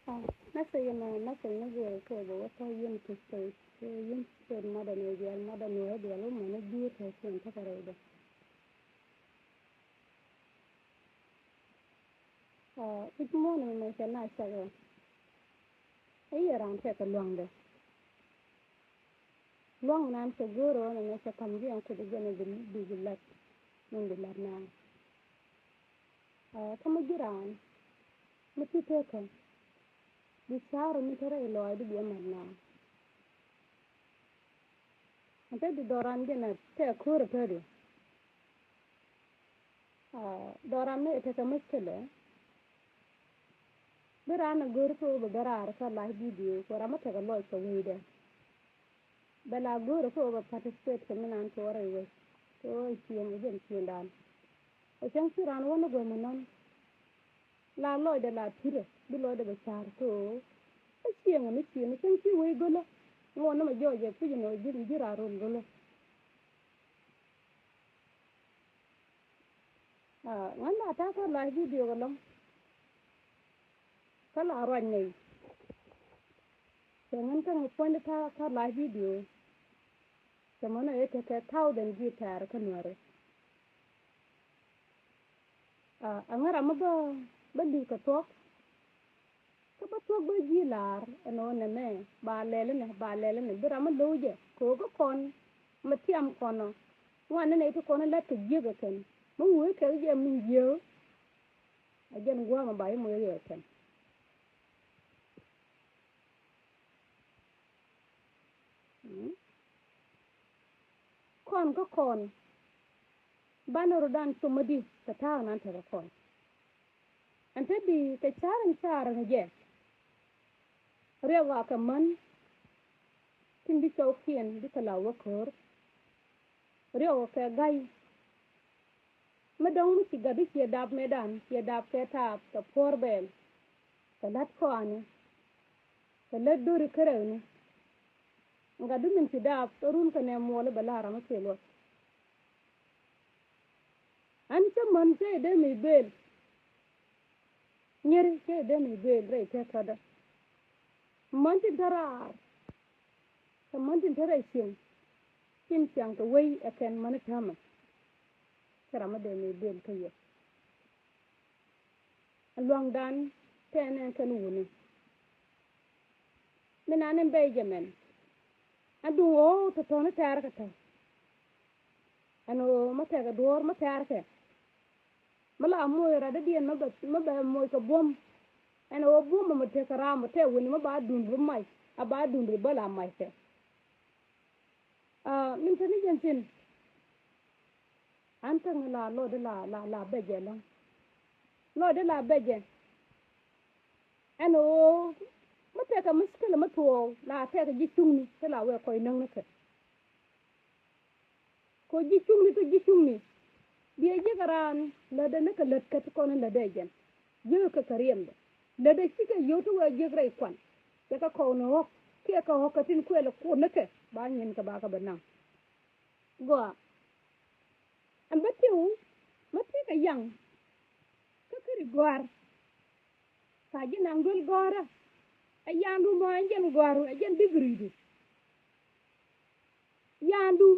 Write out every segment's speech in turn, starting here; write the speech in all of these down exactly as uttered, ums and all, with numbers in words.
Message mɛ, message ni guur kɛ bɛ wä tɔ yɛn Kristo, yɛn Kristo madɛ ni diɛl, madɛ ni wä diɛl wä mɛ ni guur kɛ kɛ kɛ rɛy dɛ. I̱ muɔ̱ɔ̱n mɛ mɛ cɛ na cak rɛ. I̱ yɛ ran tɛk kɛ luaŋdɛ. Luaŋ nan kɛ go̱o̱r ɣän ɛn ɛ cɛ ka̱m ji̱ ɛn kuth jɛn ɛ bi bi lat. Min bi lat nan. Kä mi ji̱ raan mi ti tekɛ bi ca̱r mi te rɛy lɔaacdi bi ɛ mat nan. Ɛn te di dɔran jɛn ɛ tɛ ko̱o̱r ɛ te di. Dɔran mi ɛ tekɛ muckilɛ. Bi raan a go̱o̱r kä ɣöö bɛ ben raar kä live video kɛ ram mi tekɛ lɔc kɛ wecdɛ. Bɛ la go̱o̱r kä ɣöö bɛ participate kɛ mi nan tuɔɔr rɛy wec kɛ ɣöö cieŋ ɛ jɛn cieŋdan. Ɛ cäŋ ci raan wä ni guäm ɛnɔn. La lɔcdɛ la pi̱rɛ bi lɔcdɛ bɛ ca̱r kä ɣöö ɛ cieŋ ɛ mi cieŋ ɛ cäŋ ci wec go̱lä. Ŋuɔn ni mɛ jɔɔc ɛ puc ɛnɔ ji̱ ji̱ raan rol go̱lä. Ŋän la ta̱a̱ kä live video kɛ lɔ̱ŋ. Kä la ruac nɛy. Cɛ ŋän kä ŋä puɔ̱nydu ta̱a̱ kä live video. Cɛ mɔnɛ ëë tekɛ thousand ji̱ tɛ̈r kä nuäärä. Ɛ ŋä ram mi bä bä li̱w kɛ thuɔ̱k. Kä bä thuɔ̱k bä ji̱ la̱r ɛn ɣöö nɛmɛ ba lɛl inɛ ba lɛl inɛ bi ram mi lo̱w jɛ kɛ ɣöö kä kɔn mi tiam kɔn ɔ. Ŋuan ni nɛy ti kɔn in la̱t kɛ jiäk ɛ kɛn mi wee kɛ jɛ mi jiäk. Ɛ jɛn gua̱a̱m ɛ ba ji̱ moc riɛk ɛ kɛn. Kɔn kä kɔn banɛ rɔ̱dan thomädi kɛ ta̱a̱k nan tekɛ kɔn. Ɛn te di kɛ ca̱r in ca̱r in jɛ riɛk ɣɔaa kɛ män tin bi cɔwkiɛn bikɛ la wä ko̱r. Riɛk ɣɔaa kɛ ga̱y mi dɔ̱ŋ mi ci gat di ciɛ dap metdan ciɛ dap kɛ taap kɛ puɔ̱r bɛɛl. Kɛ la̱t kɔaani kɛ lät do̱ri kärɛwni. Gat di min ci dap kɛ run kɛ nɛ muɔɔl bɛ la̱r ram mi ciɛ luɔt. Ɛn cä män cä i̱ dee mi bel. Nyeri cä i̱ dee mi bel rɛy tɛ̈t tɔ̱dä. Män tin te raar kɛ män tin te rɛy cieŋ. Tin ciaŋ kɛ wei ɛ kɛn män i̱ täämɛ. Cä ram mi dee mi bel kä yɛ. Ɛ luaŋdan tɛɛnɛ kɛn wuni. Mi nan in Benjamin. Ɛn duŋ ɣöö tɔ̱tɔ̱ni tɛ̈r kɛ tɔ̱. Ɛn ɣöö mä tɛkɛ duɔ̱ɔ̱r mä tɛ̈r kɛ. Mä la moc ɛ rat dädiɛn mä bɛ mä bɛ moc kɛ buɔ̱m. Ɛn ɣöö buɔ̱m ɛmɔ tekɛ raam ɔ tɛk wuni mä ba duundri mac a ba duundri bä la mac kɛ. Min te ni jɛn thi̱n. An täŋ la lɔcdä la la la bɛcɛ lɔ̱ŋ. Lɔcdä la bɛcɛ. Ɛn ɣöö mä tekɛ muckilɛ mä thuɔɔk la tekɛ ji̱ cuŋni ti la wee kɔc näk ni kɛ. Kɛ ji̱ cuŋni ti ji̱ cuŋni. Biɛ ji̱ kɛ raan lätdɛ ni kɛ lät kä ti kɔn in lätdɛ jɛn. Ji̱ kɛ kɛ riɛmdɛ. Lätdɛ cikɛ yio̱w ti wee ji̱ rɛy kuan. Cɛ kɛ kɔw ni ɣɔ̱k kiɛ kɛ ɣɔ̱k kɛ tin kuɛl ɛ kuɔt ni kɛ ba nyin kɛ ba kɛ bɛ naŋ. Gɔaa. Ɛn bä tiw mä ti kɛ yaŋ. Kä käri gɔ̱a̱r. Ka ji̱ naŋ duel gɔ̱a̱rä. Ɛ yandu mɔ ɛn jɛn gɔ̱a̱ru ɛ jɛn digiridu. Yandu.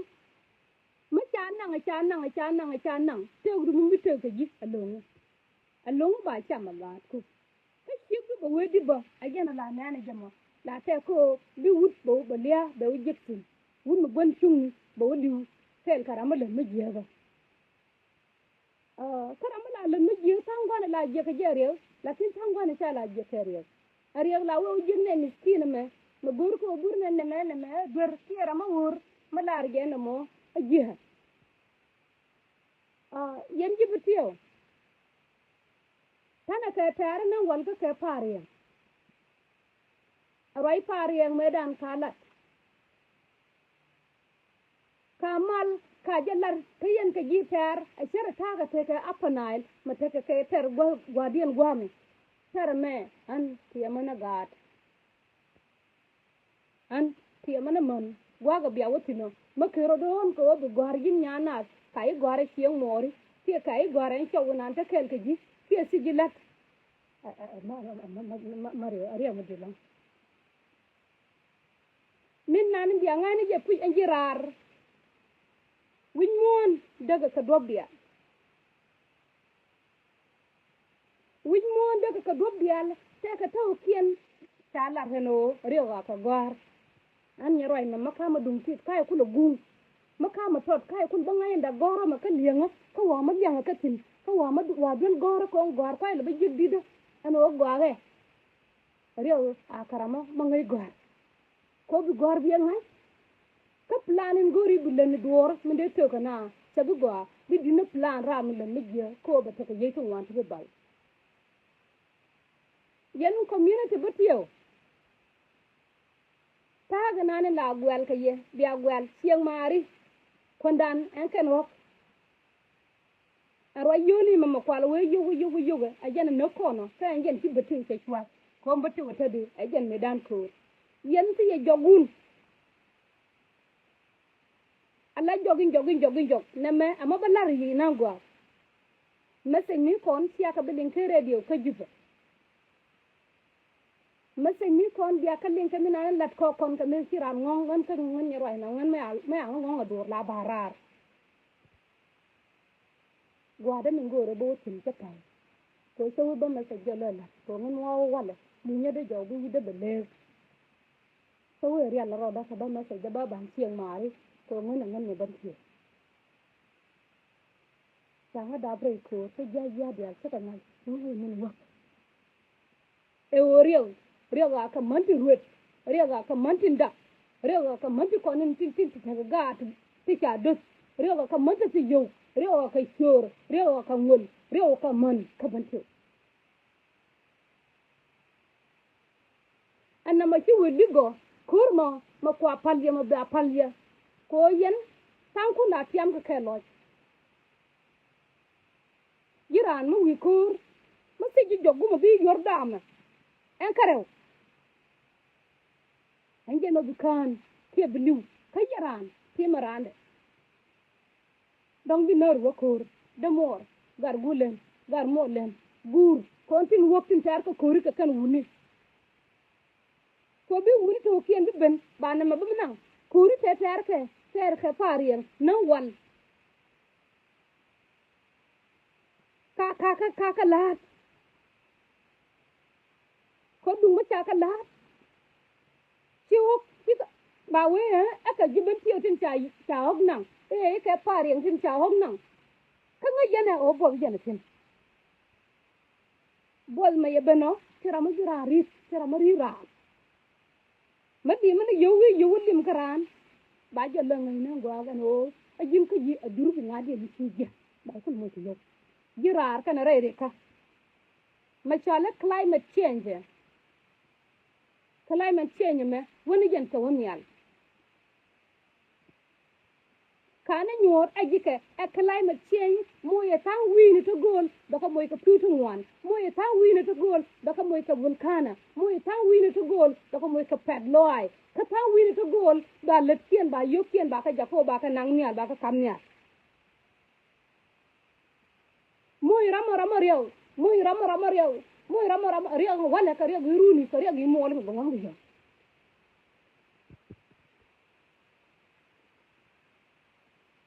Mä ca naŋ ɛ ca naŋ ɛ ca naŋ ɛ ca naŋ tëëkdu mi mi tëëk kɛ ji̱ alo̱ŋ. Alo̱ŋ ba cam ɛ laatku. Kä ciekdu bɛ wee di bä a jɛn a la nɛɛn a jɛ mɔ la tɛk kä ɣöö bi wut bɛ wä bɛ lia̱a̱ bɛ wä jiäk thi̱n. Wut mi gua̱n cuŋni bɛ wä li̱w kɛɛl kɛ ram mi lät mi jiääkä. Kä ram mi la lät mi jiääk tha̱a̱ŋ gua̱n a la jiäk kɛ jɛ riɛk lakin tha̱a̱ŋ gua̱n a ca la jiäk kɛ riɛk. A riɛk la wee wä jiäk nɛ miskin ɛmɛ mɛ go̱o̱r kä wä bur nɛ nɛmɛ nɛmɛ duer kiɛ ram mi wur mi lar jɛ nɛmɔ a jiääk. Yɛn ji̱ bi tiɛw. Tɛnɛ kɛ tɛɛr ni wal kä kɛ pa̱a̱r yɛn. Ruac pa̱a̱r yɛn mëëdan ka lat. Ka mal ka jɛ lat kä yɛn kɛ ji̱ tɛɛr a cärɛ ta̱a̱ kɛ tekɛ Upper Nile mɛ tekɛ kɛ tɛr gua̱diɛn gua̱a̱mi. Tɛr ɛmɛ ɣän tiɛmä ni gaat. Ɣän tiɛmä ni män gua̱a̱k ɛ bia wä thi̱n ɔ mä ken rɔ do̱o̱n kɛ ɣöö bi gɔ̱a̱r ji̱n nyan naath ka i̱ gɔ̱a̱r ɛ cieŋ muɔɔri kiɛ ka i̱ gɔ̱a̱r ɛn cɔw inan te kɛɛl kɛ ji̱ kiɛ thiec ji̱ la̱t. Ɛ, ɛ, ɛ, ma, ma, ma, ma, ma, ma riɛw, riɛw mi di̱t lɔ̱ŋ. Min nan bia ŋa̱n ni jɛ puc ɛn ji̱ raar. Wi̱c muɔ̱ɔ̱n däkɛ kɛ duɔ̱p diaal. Wi̱c muɔ̱ɔ̱n däkɛ kɛ duɔ̱p diaal, tɛkɛ tɔ̱kiɛn. Ca lar kɛn ɣöö riɛk ɣɔaa kɛ gɔ̱a̱r. An nyɛ ruac nɔmɔ, ka̱mä duŋ tit ka̱yɛ kulɛ guŋ. Mi ka̱mä tɔt ka̱yɛ kulɛ bä ŋa̱c in da gɔ̱rä mɛ kä li̱eŋä, kä wa̱a̱ mä liaŋä kä thi̱n, kä wa̱a̱ mä du-, wa̱a̱ duel gɔ̱rä kɛ ɣöö gɔ̱a̱r kuay lɛ bä jiäk di̱tdä. Ɛn ɣöö gɔaa ɛ. Riɛk a kɛ ram mä ŋäc gɔ̱a̱r. Kɛ ɣöö bi gɔ̱a̱r bi ɛ ŋa̱c. Kä plan in go̱o̱ri bi lät ni duɔ̱ɔ̱r min dee tëëk kɛ na cɛ bi gɔaa, bi di̱t ni plan raam mi lät mi jiääk kɛ ɣöö bɛ tekɛ yiey ti ŋuan ti bi bal. Yɛn community bä tiɛw. Ta̱a̱ kɛ nani la guɛl kɛ yɛ, bia guɛl ciëŋ maari. Kuändan ɛn kɛn ɣɔ̱k. Ɛ ruac yio̱o̱ni mɛ mɛ kual wee yio̱k, yio̱k, yio̱k, ɛ jɛn ɛ näk kɔnɔ, kä ɛn jɛn ci bä tiw cɛ cua̱k. Ko̱o̱m bä tiw ɛ tädi, ɛ jɛn mëëdan köör. Yɛn ti yɛ jɔk wun. Ala jɔk in jɔk in jɔk in jɔk. Nɛmɛ, ɛmɔ bä lar yi naŋ gɔaa. Message ni kɔn, cia kɛ bi liŋ kä radio kä Jupɛ. Message ni kɔn, bia kä liŋ kɛ mi nan lat kɔ kɔn kɛ mi ci ran ŋɔŋ, ŋän kä ŋän nyɛ ruac na, ŋän mɛ a, mɛ a ŋɔŋ a duɔr la ba raar. Gua̱a̱dä min go̱o̱rä bä wä thi̱n cä ta̱y. Kɛ cä wä bä message jɛ lɛ la̱t kɛ ŋun wä wä walɛ mi nyɛ dee jɔw bi wi̱cdä bɛ leer. Cä wä rial rɔɔdä kɛ bä message jɛ bä ban cieŋ maari kɛ ŋun ɛ ŋun nyɛ bän cieŋ. Ca ŋä dap rɛy ko̱o̱r kä jiac jiac diaal cä kɛ ŋa̱c mi wee min wäk. Ɛ ɣöö riɛk, riɛk a kɛ män tin ruet, riɛk a kɛ män tin dak, riɛk a kɛ män tin kɔn in tin tin ti tekɛ gaat ti ca döth, riɛk a kɛ män ti ti yio̱w, riɛk a kɛ ciöör, riɛk a kɛ ŋuöl, riɛk a kɛ män kä bän tiw. Ɛn nɛmɛ ci wëë li̱k gɔ̱ ko̱r mɔ, mɛ kua pa̱l yɛ, mɛ bia pa̱l yɛ. Kɛ ɣöö yɛn tha̱a̱ŋkun la tiam kɛ kɛ lɔc. Ji̱ raan mi wi̱i̱ ko̱o̱r mi thiec ji̱ jɔk gumɛ bi yuɔ̱r daamɛ. Ɛn kärɛw. Ɛn jɛn ɔ bi kään kiɛ bi li̱w kä ji̱ raan tiemɛ raandɛ. Dɔ̱ŋ bi näär wä ko̱o̱r dee muɔɔr gar guur lɛn gar muɔɔr lɛn guur kɔn tin wäk tin tɛ̈r kä ko̱o̱ri kɛ kɛn wuni. Kɛ bi wuni to̱o̱kiɛn bi ben ba nɛmɛ bi mi naŋ ko̱o̱ri tɛ̈r tɛ̈r kɛ tɛ̈r kɛ pa̱a̱r riɛŋ näŋ wal. Ka, ka, ka, ka, ka la̱a̱t. Kä duŋ mi ca kɛ la̱a̱t. Ci ɣɔ̱k, ci kɛ, ba wee, ɛ, ɛ kɛ ji̱ ben tiɛw tin ca, ca ɣɔ̱k naŋ. Ɛ, ɛ kɛ pa̱a̱r riɛŋ tin ca ɣɔ̱k naŋ. Kä ŋäc yɛn ɛ ɣöö buɔth yɛn ɛ thi̱n. Buɔth mɛ yɛ ben ɔ, ci ram mi ji̱ raan ri̱t, ci ram mi ri̱t raan. Mi di̱i̱m mi ni yio̱w wi̱i̱ yio̱w wi̱i̱ lim kä raan. Ba jɛ läŋ ŋäcni ɛn gɔaa ɛn ɣöö a ji̱n kä ji̱ a jur bi ŋa̱t yɛ mi ci jiɛn ba kul moc kɛ yio̱w. Ji̱ raar kɛnɛ rɛy rikä. Mɛ cɔal i̱ climate change. Climate change mɛ wäni jɛn kɛ wä nhial. Ka̱n i̱ nyuɔ̱ɔ̱r ɛ ji̱ kɛ ɛ climate change, moc ɛ tha̱a̱ŋ wi̱i̱ni ti gööl bɛ kɛ moc kɛ pi̱w ti ŋuan, moc ɛ tha̱a̱ŋ wi̱i̱ni ti gööl bɛ kɛ moc kɛ volcano, moc ɛ tha̱a̱ŋ wi̱i̱ni ti gööl bɛ kɛ moc kɛ pɛt lɔaac, kä tha̱a̱ŋ wi̱i̱ni ti gööl ba lätkiɛn ba yio̱o̱kiɛn ba kɛ jakä ba kɛ naŋ nhial ba kɛ ka̱m nhial. Moc ram ɔ ram ɔ riɛw, moc ram ɔ ram ɔ riɛw, moc ram ɔ ram ɔ riɛw, walɛ kɛ riɛk i̱ runi kɛ riɛk i̱ muɔɔl kɛ gɔŋɔŋ kɛ yɔ̱ŋ.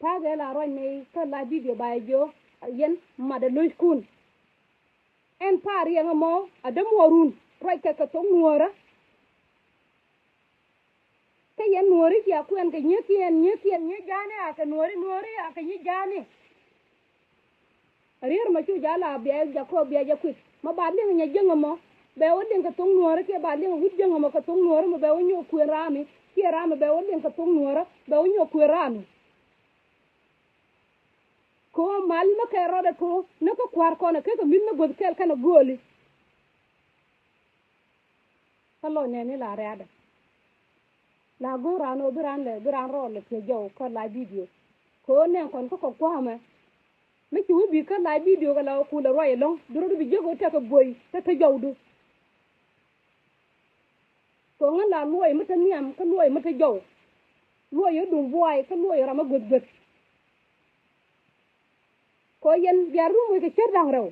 Ta̱a̱ gɛ la ruac nɛy kä la video ba yɛ jiö yɛn mat ɛ lo̱ckun. Ɛn pa̱a̱r riɛŋ ɛmɔ a dämuɔɔrun ruac kɛ kɛ thok nuɔ̱ɔ̱rä. Kä yɛn nuɔ̱ɔ̱ri cia kuɛn kɛ nyiekiɛn, nyiekiɛn, nyie ja̱a̱ni a kɛ nuɔ̱ɔ̱ri, nuɔ̱ɔ̱ri a kɛ nyie ja̱a̱ni. Rier mɛ cu jal a bia Jakɔb bia jɛ kui̱c mɛ ba liŋ nyɛ jäŋ ɛmɔ bɛ wä liŋ kɛ thoŋ nuɔ̱ɔ̱ri kiɛ ba liŋ wut jäŋ ɛmɔ kɛ thoŋ nuɔ̱ɔ̱ri mɛ bɛ wä nyɔk kuën raami kiɛ raami bɛ wä liŋ kɛ thoŋ nuɔ̱ɔ̱ri bɛ wä nyɔk kuën raami. Kɛ ɣöö mal mi kɛ rɔɔdɛ tuɔɔk ni kä kua̱r kɔn ɛ kekɛ mi̱th ni guäth kɛl kɛnɛ gööli. Kä lɔc nɛɛni la rɛ̈ɛ̈dɛ. La go̱o̱r raan ɣöö bi raan lɛ, bi raan rɔɔl lɛ thiec jɔw kä la video. Kɛ ɣöö nɛn kɔn kä kɔk kua̱a̱mɛ. Mi ci wä bi̱i̱ kä la video kɛ la ku lɛ ruac ɛlɔ̱ŋ, bi rɔ̱du bi jiäk ɣöö tekɛ buɔy, te te jɔwdu. Kɛ ɣöö ŋän la luɔc mi te nhiam, kä luɔc mi te jɔw. Luɔc ɣöö duŋ buay, kä luɔc ɣöö ram mi guäth guäth. Kɛ ɣöö yɛn bia rum wec kɛ cär da̱ŋ rɛw.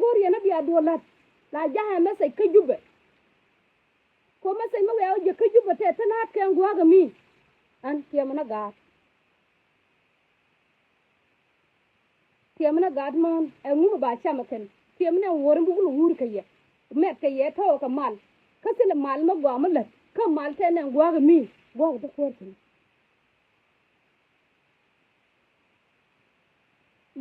Ko̱r yɛn a bia duɔl la̱t la ja̱a̱ŋ ɛ message kä Jubɛ. Ko message mi wɛɛ wä jɛ kä Jubɛ tɛ te la̱a̱t kɛ ɛn gua̱a̱k ɛmi. Ɛn tiɛmɛ ni gaat. Tiɛmɛ ni gaat mään ɛ ŋu mi ba cam ɛ kɛn. Tiɛmɛ ni ɛn wuɔ̱ɔ̱r in buk lɛ wuur kɛ yɛ. Mɛt kɛ yɛ tɔ̱ kɛ mal. Kä thilɛ mal mi gɔaa mi lät. Kä mal tɛ ni ɛn gua̱a̱k ɛmi. Gua̱a̱k ɛ te kuäär thi̱n.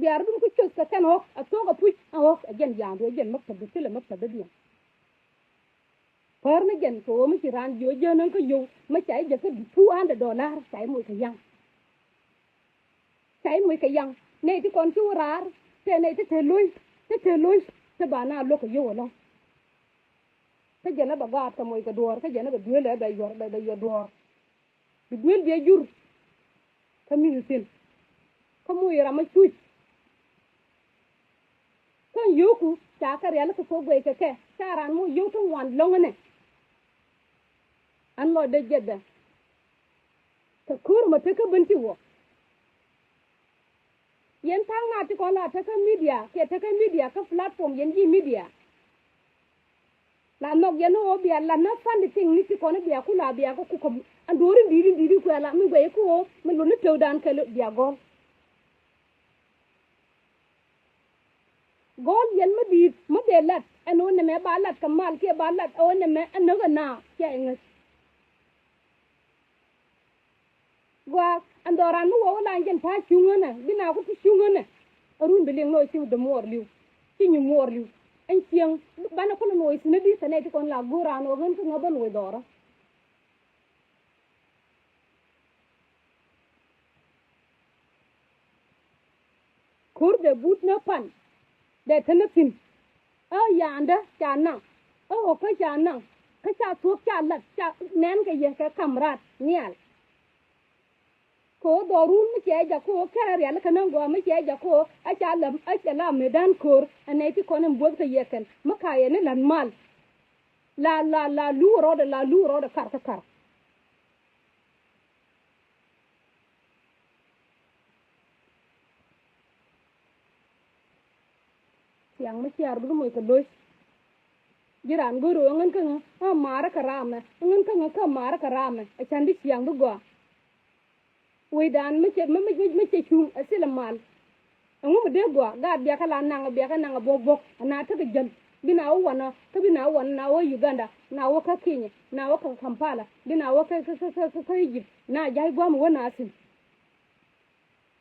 Bia rɔ̱dun ku cuth kɛ kɛn ɣɔ̱k a thuɔ̱k a puc a ɣɔ̱k a jɛn ja̱a̱ŋdu a jɛn maktab du thilɛ maktab dɔ̱diɛn. Päär ni jɛn kɛ ɣöö mi ci raan jiök jiäk näŋ kä yio̱w mi ca ji̱ jäk kä two hundred dollar ca ji̱ moc kɛ ya̱ŋ. Ca ji̱ moc kɛ ya̱ŋ nɛy ti kɔn ci wä raar tëë nɛy ti te lo̱c ti te lo̱c ti ba na luäk kɛ yio̱w ɛlɔ̱ŋ. Kä jɛn ɛ bɛ gɔaa kɛ moc kɛ duɔ̱ɔ̱r kä jɛn ɛ bɛ duëël ɛ bɛ yuɔr bɛ bɛ yuɔr duɔ̱ɔ̱r. Bi duel biɛ jur kä mi̱th thi̱n. Kä moc ram mi cuc. Kä yio̱o̱ku ca kɛ rialikä kɛ guɛc kɛ kɛ ca raan moc yio̱w ti ŋuan lɔ̱ŋ inɛ. Ɛn lɔcdɛ jiɛtdɛ kɛ ko̱r mɔ tekä ben ti wä. Yɛn tha̱a̱ŋ na ti kɔn la tekä media kiɛ tekä media kä platform yɛn ji̱ media. La nhɔk yɛn ni ɣöö bia lat ni funny thing ni ti kɔn i̱ bia ku la bia kä ku kɔm ɛn duɔ̱ɔ̱r in di̱i̱t in di̱i̱t in kuɛ la mi guɛy kä ɣöö mi lot ni tëkdan kɛl bia gɔ̱l. Gɔ̱l yɛn mi di̱i̱t mi dee lat ɛn ɣöö nɛmɛ ba lat kɛ mal kiɛ ba lat ɣöö nɛmɛ ɛn näk ɛ na kiɛ ɛ ŋäc. Gɔaa ɛn dhɔran mi wä wä la ɛn jɛn pa̱a̱ cuŋ ɣänɛ bi na ku ti cuŋ ɣänɛ. Ɛ run bi liŋ noc ci dämuɔɔr li̱w ci nyimuɔɔr li̱w. Ɛn cieŋ banɛ kulɛ noc thi̱n adi kɛ nɛy ti kɔn la go̱o̱r raan ɣɔk ɣän kä ŋä bä noc dhɔrä. Ko̱r dee but ni pan dee te ni thi̱n. Ɛ yandä ca naŋ ɛ ɣɔ̱kä ca naŋ kä ca thuɔ̱k ca lat ca nɛn kɛ yɛ kɛ kam rat nhial. Kɛ ɣöö dhɔrun mi cɛ jak kɛ ɣöö kɛrɛ rialikä näŋ gɔaa mi cɛ jak kɛ ɣöö a ca lam a cɛ la mëëdan ko̱r ɛ nɛy ti kɔn in buɔth kɛ yɛ kɛn mi ka yɛ ni la̱t mal. La la la luuk rɔɔdɛ la luuk rɔɔdɛ kar kä kar. Ciaŋ mi ciaar bi moc kɛ lo̱c. Ji̱ raan go̱r ɣöö ŋän kä ŋä kä maarä kɛ raamɛ ŋän kä ŋä kä maarä kɛ raamɛ ɛ can bi ciaŋ bi gɔaa. Wecdan mi cɛ mi mi mi cɛ cuŋ ɛ thilɛ mal. Ɛŋu mi dee gɔaa gaat biakä la naŋ biakä naŋ ɛ buɔk buɔk ɛ na tekɛ jäl bi na wä wanɔ kä bi na wä wanɔ na wä Uganda na wä kä Kenya na wä kä Kampala bi na wä kä kä kä kä Egypt na ja̱c gua̱a̱m wä na thi̱n.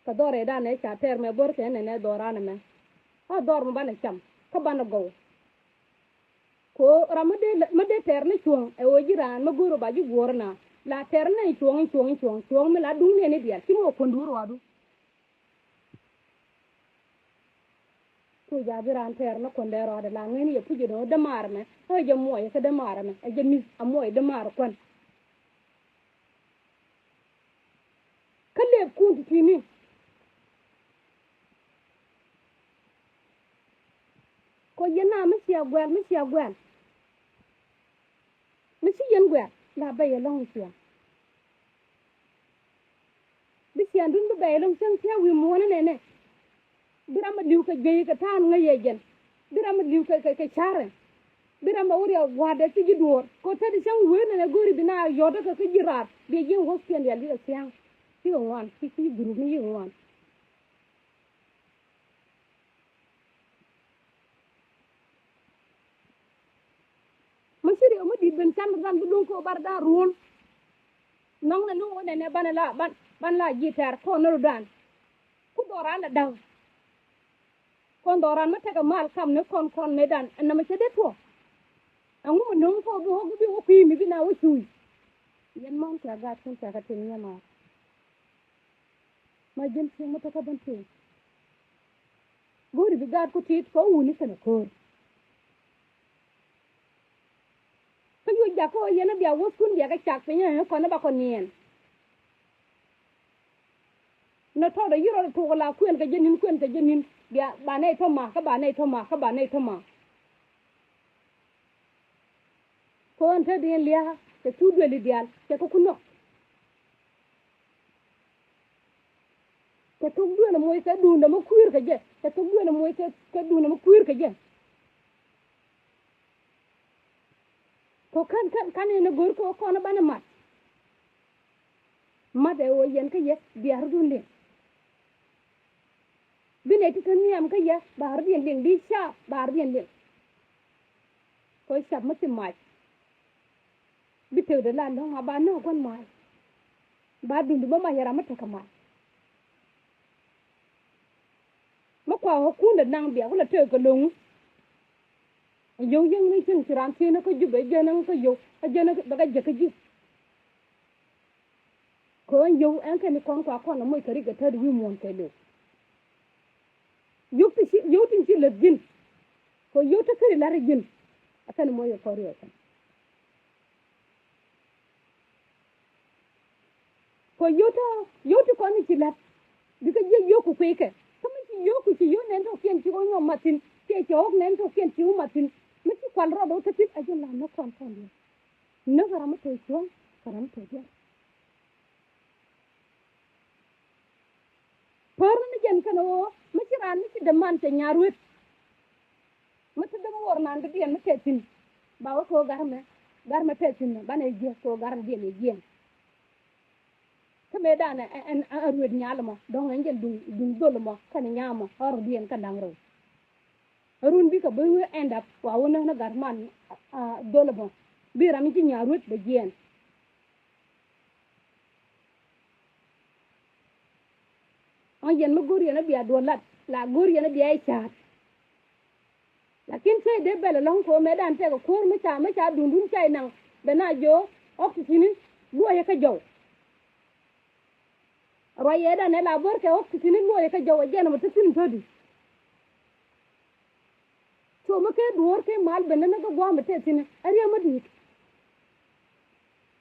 Kɛ dhɔr rɛydan ɛ ca tɛɛr mɛ bo̱r kɛ nɛnɛ dhɔran ɛmɛ. A dhɔr mi banɛ cam kä banɛ gɔw. Ko ram mi dee mi dee tɛɛr ni cuɔ̱ŋ ɛ ɣöö ji̱ raan mi go̱o̱r ba ji̱ guɔ̱ɔ̱r na la tɛɛr ni cuɔ̱ŋ cuɔ̱ŋ cuɔ̱ŋ cuɔ̱ŋ mi la duŋ ni ɛn i̱ diaal ci mi wä kuɔ̱n duur ruaadu. Cu ja̱a̱ bi raan tɛɛr ni kuɔ̱n dee ruaadu la ŋäcni yɛ puc i̱ dee maar ɛmɛ ɛ jɛ muɔc kä dee maar ɛmɛ ɛ jɛ mi̱th a muɔc dee maar kuɔ̱n. Kä lëëpkun ti̱ti̱ni. Kɔ yɛn na mi cia guɛl mi cia guɛl. Mi ci yɛn guɛl la bɛ yɛ lɔ̱ŋ ciaŋ. Bi ciaŋdun bi bɛ yɛ lɔ̱ŋ ciaŋ cia wi̱i̱ muɔ̱ɔ̱n inɛnɛ. Bi ram a li̱w kɛ juey kɛ ta̱a̱n ŋäc yɛ jɛn. Bi ram a li̱w kɛ kɛ kɛ ca̱rɛ. Bi ram a wä riɛk gua̱a̱dɛ ci ji̱ duɔ̱ɔ̱r kɛ ɣöö te di cäŋ wee nɛnɛ go̱o̱ri bi na yɔ̱t kɛ kä ji̱ raar bi ji̱ wuɔ̱thkiɛn rial ji̱ kɛ thia̱a̱ŋ. Cikɛ ŋuan ci ci gurup ni yikɛ ŋuan. Mi ci riɛw mi di̱i̱t ben can ran bi luŋ kɛ ɣöö bar dan ruɔ̱n. Nhɔŋnɛ ni ɣöö nɛnɛ banɛ la ban ban la ji̱ tɛr kɔn ni rɔ̱dan. Ku dhɔran la da̱ŋ. Kɔn dhɔran mi tekɛ mal kam ni kɔn kɔn mëëdan ɛn nɛmɛ cɛ dee tuɔɔk. Ɛŋu mi no̱o̱ŋ kɔ bi wä bi wä kui̱ mi bi na wä cuuc. Yɛn mɔn cɛ gaat kin cɛ kɛ tin nyɛ maar. Ma ji̱n cieŋ mi tekɛ ben tin. Go̱o̱ri bi gaat ku tit kɔ wuni kɛnɛ ko̱o̱r. Kä yuɔc jakä ɣöö yɛn a bia wäthkun bia kɛ cak piny ɛ kɔn ɛ ba kɔn niɛɛn. Nɔ tɔt a yi rɔɔdɛ tok la kuɛn kɛ jɛ ni̱n kuɛn kɛ jɛ ni̱n bia ba nɛy tɔ̱ ma kä ba nɛy tɔ̱ ma kä ba nɛy tɔ̱ ma. Kɔn te diɛn lia̱a̱ kɛ cu dueli diaal cɛ kɛ ku nɔk. Kɛ thok duël moc kɛ duundɛ mi kui̱r kɛ jɛ kɛ thok duël moc kɛ kɛ duundɛ mi kui̱r kɛ jɛ. Kɛ ɣöö /ka̱n, /ka̱n, /ka̱n ɛn ɛ go̱r kɛ ɣöö kɔn ɛ banɛ mat. Mat ɛ ɣöö yɛn kä yɛ bia rɔ̱dun liŋ. Bi nɛy ti te nhiam kä yɛ ba rɔ̱diɛn liŋ, bi cap ba rɔ̱diɛn liŋ. Kɛ ɣöö cap mi thil mac. Bi tëkdɛ la ɛlɔ̱ŋ a ba nääk gua̱n mac. Ba duŋdu bä mac ɛ ram mi tekɛ mac. Mi kua ɣä kun dee naŋ bia ku la tëëk kɛ lo̱ŋ. Yio̱w yieŋ ni cieŋ ci raan thieen kä Jubɛ, jiɛn kä yio̱w, kä jiɛn kä, bɛ kɛ jek kä ji̱. Kɛ ɣöö yio̱w ɛn kɛn ni kɔn kua kɔn ɛ moc kɛ rik kɛ tät wi̱i̱ muɔ̱ɔ̱n kɛɛliw. Yio̱w ti ci, yio̱w tin ci lät ji̱n. Kɛ ɣöö yio̱w te keri la̱t ji̱n. Ɛ kɛn moc kɛ kɔn riɛk kɛn. Kɛ yio̱w tɔ, yio̱w ti kɔn i̱ ci la̱t. Bikɛ jiɛ yio̱w ku kui̱kɛ. Kä mi ci yio̱w ku ci yio̱w nɛn tɔ̱kiɛn ci wä nyɔk mat thi̱n. Kiɛ cɛ ɣɔ̱k nɛn tɔ̱kiɛn ci wä mat thi̱n. Mi ci kual rɔɔdɛ wä kä thi̱n a jɛ la̱t ni kɔn kɔn diaal. Näk kɛ ram mi tɔ̱ cuɔ̱ŋ kɛ ram mi tɔ̱ diaal. Pär ni jɛn kɛn ɣöö mi ci raan mi ci däman cɛ nyaar wet. Mi te dämuɔɔr naan dɔ̱diɛn mi tɛth thi̱n. Ba wä kɛ ɣöö gar mɛ, gar mɛ tɛth thi̱n banɛ jiäk kɛ ɣöö gardiɛn ɛ jiɛn. Kä mëëdan ɛ, ɛ, ɛ, ɛ ruet nyal mɔ dɔ̱ŋ ɛn jɛn duŋ, duŋ dhol mɔ kɛnɛ nyaa mɔ ɣɔr rɔ̱diɛn kɛ laŋ rɛw. Ɛ run bikɛ bi wee end up wa wä näk ni gat man, a, a, dhol mɔ bi ram ji̱ nyaa ruet bɛ jiɛɛn. Ɣän yɛn mi go̱r yɛn a bia duɔl lat la go̱r yɛn a bia i̱ ca̱a̱t. Lakin cä i̱ dee bɛl ɛlɔ̱ŋ kɛ ɣöö mëëdan tɛkɛ kuäär mi ca, mi ca duundun ca i̱ naŋ bɛ na jiök oxygen luɔyɛ kä jɔw. Ruac yɛɛdan ɛ la bär kɛ oxygen luɔyɛ kä jɔw ɛ jɛn ɛmɔ te thi̱n tödi. So mi kɛ duɔ̱ɔ̱r kɛ mal ben ni ni kä gua̱a̱m ɛ tɛth thi̱n ɛ riɛm mi di̱i̱t.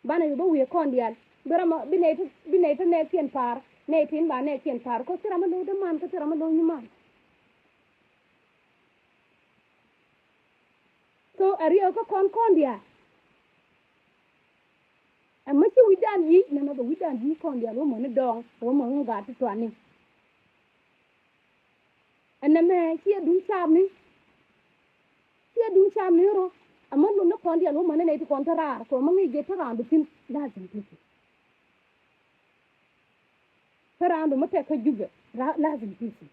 Banɛ yop bä wi̱i̱ kɔn diaal bi ram bi nɛy ti, bi nɛy ti nɛɛkiɛn pa̱a̱r, nɛy tin ba nɛɛkiɛn pa̱a̱r kä thil ram mi lo̱o̱ däman kä thil ram mi lo̱o̱ nyiman. So ɛ riɛk kä kɔn kɔn diaal. Ɛ mi ci wi̱cdan yic nɛmɛ bɛ wi̱cdan yic kɔn diaal wä mäni dɔɔŋ wä mäni ŋuŋ gaat ti tuani. Ɛn nɛmɛ ciɛ duŋ caapni. Ciɛ duŋ caapni rɔ. Ɛmɛ lun ni kɔn diaal wä mäni nɛy ti kɔn te raar kɛ wä mä ŋi̱i̱c jɛ te raandu thi̱n lazim ti thi̱n. Te raandu mä tɛk kä Jubɛ ra lazim ti thi̱n.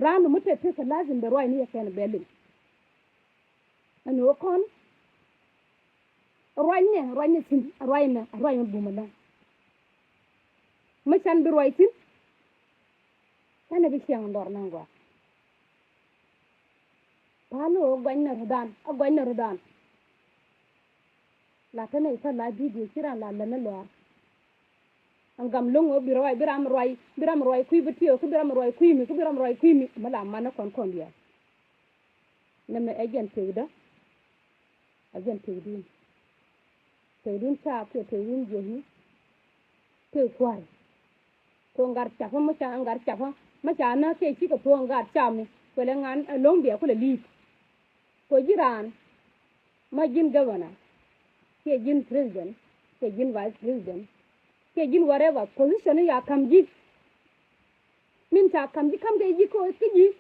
Raandu mä tɛk ti kɛ lazim bɛ ruacni yɛ kɛn bɛ liŋ. Ɛn ɣöö kɔn ruacnɛ, ruacnɛ thi̱n, ruacnɛ, ruacnɛ bumɛ lɔ̱ŋ. Mi can bi ruac thi̱n. Canɛ bi ciɛŋ lɔr naŋ gɔaa. Pa̱a̱l ɣöö guacnɛ rɔ̱dan, a guacnɛ rɔ̱dan. La te nɛy kä la bidio ci ran la lät ni luaar. Ɛn gam lo̱ŋ ɣöö bi ruac, bi ram ruac, bi ram ruac kui̱ bi tiɛw, kä bi ram ruac kui̱ mi, kä bi ram ruac kui̱ mi. Mi la man ni kɔn kɔn diaal. Nɛmɛ ɛ jɛn tëkdä. Ɛ jɛn tëkdun. Tëkdun caap kiɛ tëkdun jiɛkni. Tëk kua̱ri. Kɛ ŋa̱r capä mi ca, ŋa̱r capä mi ca näk kiɛ cikɛ thuɔ̱k ŋa̱r capni kuɛlɛ ŋa̱n ɛ lo̱ŋ bia kulɛ li̱i̱p. Kɛ ji̱ raan ma ji̱n governor kiɛ ji̱n president kiɛ ji̱n vice president kiɛ ji̱n whatever position ya ka̱m ji̱. Min ca ka̱m ji̱ ka̱m kɛ ji̱ kɛ kä ji̱.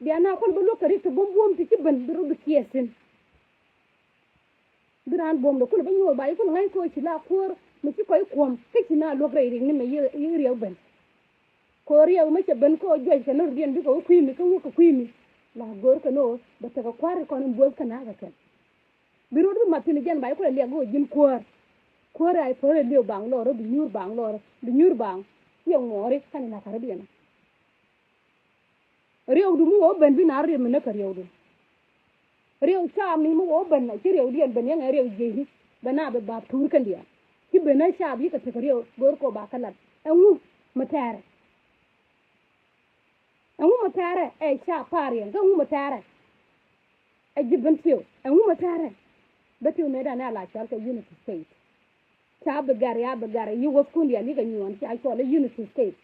Bia na kul bi luäk kɛ rik ti buɔ̱m buɔ̱m ti ci ben bi rɔ bi kiɛɛth thi̱n. Bi raan buɔ̱mdɛ kul bä nyuɔth ba yi kul ŋa̱c kɛ ɣöö ci la kuäär mi ci kɔc kuɔ̱m kä ci na luäk rɛy riɛk ni mɛ yi riɛk ben. Kɛ ɣöö riɛk mi cɛ ben kä ɣöö juɔc kɛ ni rɔ̱diɛn bikɛ wä kui̱ mi kä wä kɛ kui̱ mi. La go̱o̱r kɛ ni ɣöö bɛ tekɛ kua̱r kɔn in buɔth kä na̱a̱k kɛ kɛn. Bi rot bi mat thi̱n jɛn ba yi kul ɛ liɛk ɣöö ji̱n kuäär. Kuäär a yi päl ɛ liɛw baŋ lɔr bi nyuur baŋ lɔr bi nyuur baŋ. Yɛ ŋuɔɔri kɛn in a kɛ rɔ̱diɛn. Riɛwdu mi wä ben bi na riɛm mi näk kɛ riɛwdu. Riɛw caapni mi wä ben a ci riɛwdiɛn ben yɛn ɛ riɛw jiecni ben a bɛ baap tuur kɛn diaal. Ci ben a caap yikɛ tekɛ riɛw go̱o̱r kɔ ba kä lat. Ɛŋu mi tɛɛrɛ? Ɛŋu mi tɛɛrɛ ɛ caap pa̱a̱r yɛn kä ɛŋu mi tɛɛrɛ? Ɛ ji̱ ben tiɛw ɛŋu mi tɛɛrɛ? Bä tiɛw mëëdan ɛ la cɔal kɛ Unity State. Ca bi gɛr ya bi gɛr yi wäthkun diaal yikɛ nyuɔ̱ɔ̱n ca cɔl ɛ Unity State.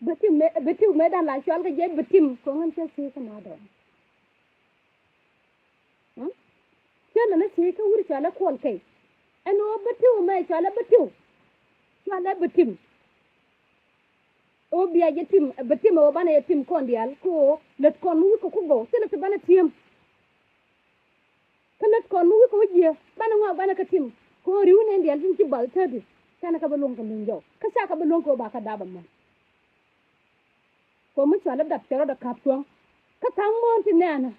Bä tim mëë, bä tim mëëdan la cɔal kä jɛ bä tim kɔŋ ɛn cä thiec kä na dɔn. Cä lɛ ni thiec kä wur cɔal ɛ kuɔl kɛy. Ɛn ɣöö bä tim mëë cɔal ɛ bä tim. Cɔal ɛ bä tim. Ɣöö bia jɛ tim, bä tim ɣöö banɛ jɛ tim kɔn diaal kä ɣöö lät kɔn mi wi̱i̱ kɛ ku gɔw thilɛ ti banɛ ti̱em. Kä lät kɔn mi wi̱i̱ kɛ wä jiɛ banɛ ŋɔak banɛ kɛ tim. Kɛ ɣöö ri̱w nɛn diaal tin ci bath täti. Canɛ kɛ bi luɔ̱ŋ kɛ luny jɔw kä ca kɛ bi luɔ̱ŋ kɛ ɣöö ba kɛ dap ɛmɔ. Kɛ ɣöö mi cɔal i̱ dap cɛ rɔ dap ka̱p cuɔ̱ŋ. Kä tha̱a̱ŋ muɔ̱ɔ̱n ti nɛɛnä.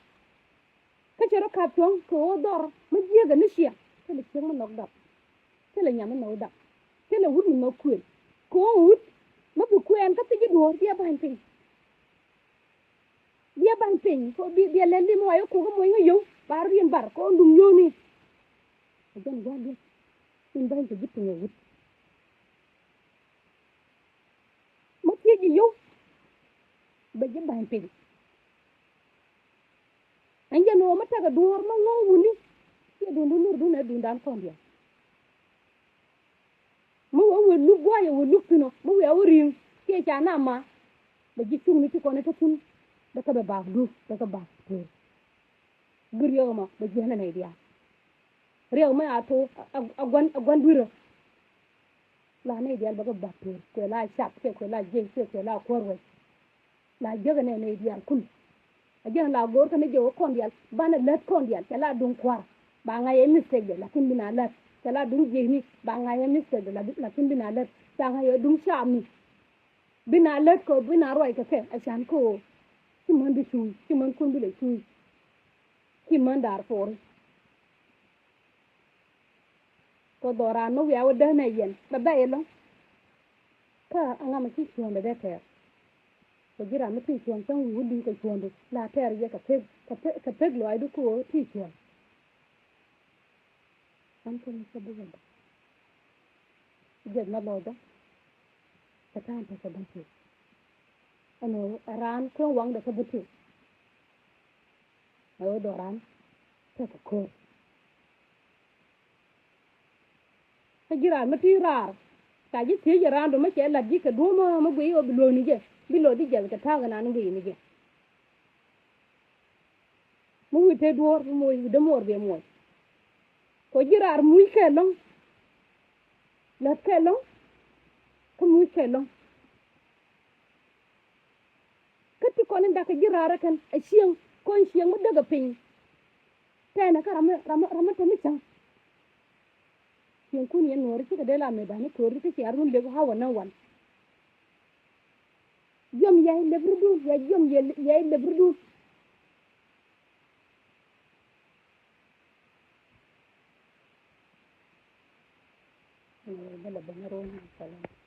Kä cɛ rɔ ka̱p cuɔ̱ŋ kɛ ɣöö dhɔr mi jiäkɛ ni ciɛ. Thilɛ ciek mi nhɔk dap. Thilɛ nyam mi nhɔk dap. Thilɛ wut mi nhɔk kuël. Kɛ ɣöö wut mi bi kuɛɛn kä thiec i̱ duɔ̱ɔ̱r biɛ ba̱ny piny. Biɛ ba̱ny piny kɛ ɣöö bi biɛ lɛl lim wa yɛ kuk i̱ moc ŋä yio̱w ba riɛn bar kɛ ɣöö duŋ yio̱wni. Ɛ jɛn gua̱a̱r diɛt in ba̱ny kɛ ji̱ piny ɛ wut. Mi thiec ji̱ yio̱w bɛ ji̱ ba̱ny piny. Ɛn jɛn ɣöö mi tekɛ duɔ̱ɔ̱r mi ŋɔ̱ɔ̱ŋ wuni. Ciɛ duundun nur dun ɛ duundan kɔn diɛn. Mi wee wee luk gua̱a̱c ɛ wee luk thi̱n ɔ mi wee a wä ri̱i̱ŋ. Ciɛ ca na ma bɛ ji̱ cuŋni ti kɔn i̱ te thi̱n. Bɛ kɛ bɛ baak duuk bɛ kɛ baak tuur. Bi riɛk ɛmɔ bɛ jiɛn ɛ nɛy diaal. Riɛk ɛmɔ a to̱ a gua̱n a gua̱n dui̱rä. La nɛy diaal bɛ kɛ ba̱k tuur kuɛ la cap kiɛ kuɛ la jiɛc kiɛ kuɛ la kuäär wec. La jiäk ɛnɛ nɛy diaal kul. A jiɛn la go̱o̱r kä ni jɛ wä kɔn diaal banɛ lät kɔn diaal cɛ la duŋ kua̱r. Ba ŋa̱c ɛ mistake dɛ lakin bi na lät cɛ la duŋ jiɛcni ba ŋa̱c ɛ mistake dɛ lakin bi na lät ca ŋa̱c ɛ duŋ capni. Bi na lät kɛ bi na ruac kɛ kɛ a can kä ɣöö ci män bi cuuc ci män kun bi lɛ cuuc. Ci män daar puɔri. Kɛ dhɔran mi wiaa wä däänɛ yɛn bɛ bɛy ɛlɔ̱ŋ. Kä aŋa mi ci cuɔ̱ɔ̱ŋdɛ dee tɛɛr. Kɛ ji̱ ram mi ti cuɔ̱ɔ̱ŋ cäŋ wi̱i̱ wä li̱i̱ kɛ cuɔ̱ɔ̱ŋdu la tɛɛr yɛ kɛ pek kɛ pek kɛ pek lɔaacdu kä ɣöö ti cuɔ̱ɔ̱ŋ. An kɛ mi cä bikɛ däk. Jiɛth mɛ lɔcdä. Kɛ ta̱a̱n tekɛ bä ti ɛn ɣöö ɛ raan kueŋ waŋdɛ kä bä ti. Ɛ ɣöö dhɔran tekɛ ko̱r. Kä ji̱ raan mi ti raar. Ca ji̱ thiec jɛ raandu mi cɛ la̱t ji̱ kɛ duɔ̱ɔ̱mä mi guiy ɣöö bi luäk ni jɛ bi lɔ di jiɛth kɛ ta̱a̱ kɛ naan guiy ni jɛ. Mi wi̱i̱ te duɔ̱ɔ̱r bi moc wi̱i̱ dämuɔɔr bi moc. Kɔ ji̱ raar muc kɛ lɔ̱ŋ. La̱t kɛ lɔ̱ŋ. Kä muc kɛ lɔ̱ŋ. Kä ti kɔn in dakä ji̱ raar ɛ kɛn ɛ cieŋ kɔn cieŋ mi däk ɛ piny. Tɛnɛ kä ram mi ram mi ram mi te mi cäŋ. Cieŋ kun yɛn nuɔɔri cikɛ dee la mɛ da̱ni ko̱ri kä cia run lek hawa nä wan. Jiɔm yay lep rudun ya jiɔm yay lep rudun. Bä lɛ bä nä run.